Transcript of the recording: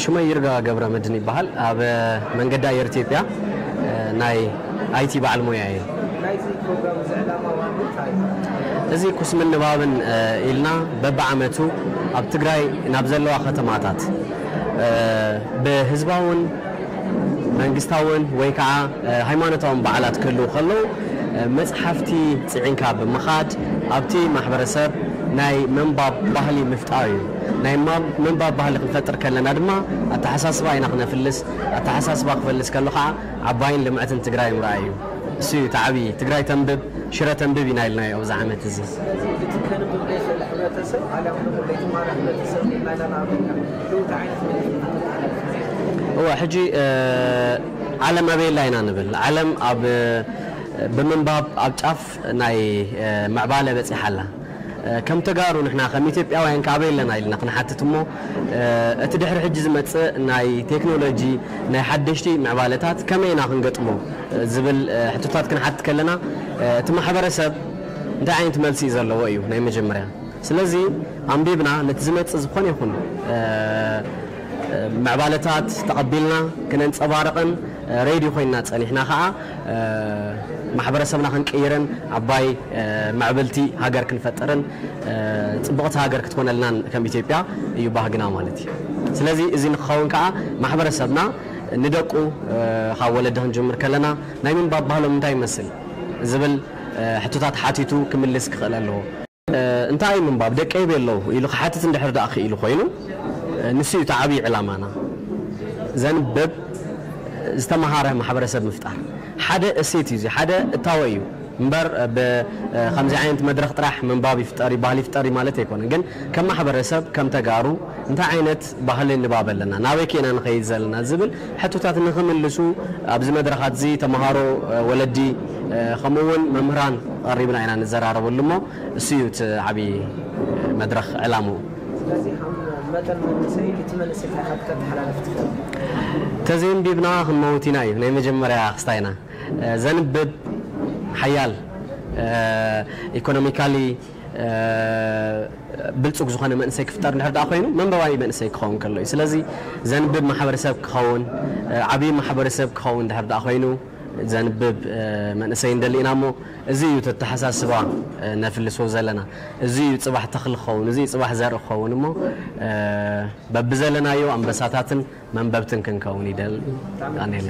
ሽመይ ይርጋ ገብረ መድን ይበሃል። ኣብ መንገዲ ኣየር ኢትዮጵያ ናይ ኣይቲ በዓል ሞያ እየ። እዚ ኩስምን ንባብን ኢልና በብዓመቱ ኣብ ትግራይ ናብ ዘለዋ ከተማታት ብህዝባውን መንግስታውን ወይ ከዓ ሃይማኖታውን በዓላት ክህልዉ ከለዉ መፅሓፍቲ ፅዒንካ ብምኻድ ኣብቲ ማሕበረሰብ ናይ ምንባብ ባህሊ ምፍጣር እዩ። ናይ ምንባብ ባህሊ ክንፈጥር ከለና ድማ ኣተሓሳስባ ኢና ክነፍልስ። ኣተሓሳስባ ክፈልስ ከሎ ከዓ ዓባይን ልምዕትን ትግራይ ምርኣይ እዩ። እሱ እዩ እቲ ዓብዪ። ትግራይ ተንብብ ሽረ ተንብብ ኢና ኢልናዮ ኣብዚ ዓመት እዚ። ስለዚ እቲ ከንብብ ዘይኽእል ሕብረተሰብ ኣልያም ደግሞ ዘይተማሃረ ሕብረተሰብ ኢልና ኢና ንኣምን። እንታይ ዓይነት መልእኽቲ? እወ፣ ሕጂ ዓለም ኣበየላ ኢና ንብል። ዓለም ኣብ ብምንባብ ኣብ ጫፍ ናይ ምዕባለ በፂሓ ኣላ። ከም ተጋሩ ንሕና ከም ኢትዮጵያውያን ከ ኣበይ ኣለና ኢልና ክንሓትት እሞ እቲ ድሕሪ ሕጂ ዝመፅእ ናይ ቴክኖሎጂ ናይ ሓደሽቲ ምዕባለታት ከመይ ኢና ክንገጥሞ ዝብል ሕቶታት ክንሓትት ከለና እቲ ማሕበረሰብ እንታይ ዓይነት መልሲ እዩ ዘለዎ እዩ ናይ መጀመርያ። ስለዚ ኣንቢብና ነቲ ዝመፅእ ዝኾነ ይኹን ምዕባለታት ተቐቢልና ክነንፀባርቕን ሬድዮ ኮይንና ፀኒሕና ከዓ ማሕበረሰብና ክንቅይርን ዓባይ ምዕብልቲ ሃገር ክንፈጥርን ፅብቕቲ ሃገር ክትኮነልናን ከም ኢትዮጵያ እዩ ባህግና ማለት እዩ። ስለዚ እዚ ንክኸውን ከዓ ማሕበረሰብና ንደቁ ካብ ወለዲ ክንጅምር ከለና ናይ ምንባብ ባህሎም እንታይ ይመስል ዝብል ሕቶታት ሓቲቱ ክምልስ ክኽእል ኣለዎ። እንታይ ምንባብ ደቀይ ቤለው ኢሉ ክሓትት እንድሕር ደኣ ክኢሉ ኮይኑ ንሱ እዩ እቲ ዓብዪ ዕላማና። ዘንብብ ዝተምሃረ ማሕበረሰብ ምፍጣር ሓደ እሴት እዩ፣ ሓደ እታወ እዩ እምበር ብከምዚ ዓይነት መድረክ ጥራሕ ምንባብ ይፍጠር ባህል ይፍጠር ማለት ኣይኮነን። ግን ከም ማሕበረሰብ ከም ተጋሩ እንታይ ዓይነት ባህሊ ንባብ ኣለና፣ ናበይ ከይና ንኸይድ ዘለና ዝብል ሕቶታት ንክምልሱ ኣብዚ መድረኻት እዚ ተምሃሮ፣ ወለዲ ከምኡ እውን መምህራን ቀሪብና ኢና ንዘራረበሉ እሞ እሱ እዩ እቲ ዓብዪ መድረኽ ዕላምኡ። ስለዚ ከም መጠን መንእሰይ እቲ መንእሰይ እንታይ ካብ ከተመሓላልፍ ትኽእል? ተዘይንቢብና ክንመውት ኢና እዩ ናይ መጀመርያ ክስታይና። ዘንብብ ሓያል ኢኮኖሚካሊ ብልፁግ ዝኾነ መንእሰይ ክፍጠር እንድሕር ደኣ ኮይኑ መንበባዊ መንእሰይ ክኸውን ከሎ እዩ። ስለዚ ዘንብብ ማሕበረሰብ ክኸውን ዓብዪ ማሕበረሰብ ክኸውን እንድሕር ደኣ ኮይኑ ዘንብብ መንእሰይ እንደሊ ኢና እሞ እዚ እዩ ተተሓሳስባ ነፍልሶ ዘለና። እዚ እዩ ፅባሕ ተኽሊ ክኸውን፣ እዚ እዩ ፅባሕ ዘርኢ ክኸውን እሞ በብዘለናዮ ኣንበሳታትን መንበብትን ክንከውን ይደል ኣኔለ።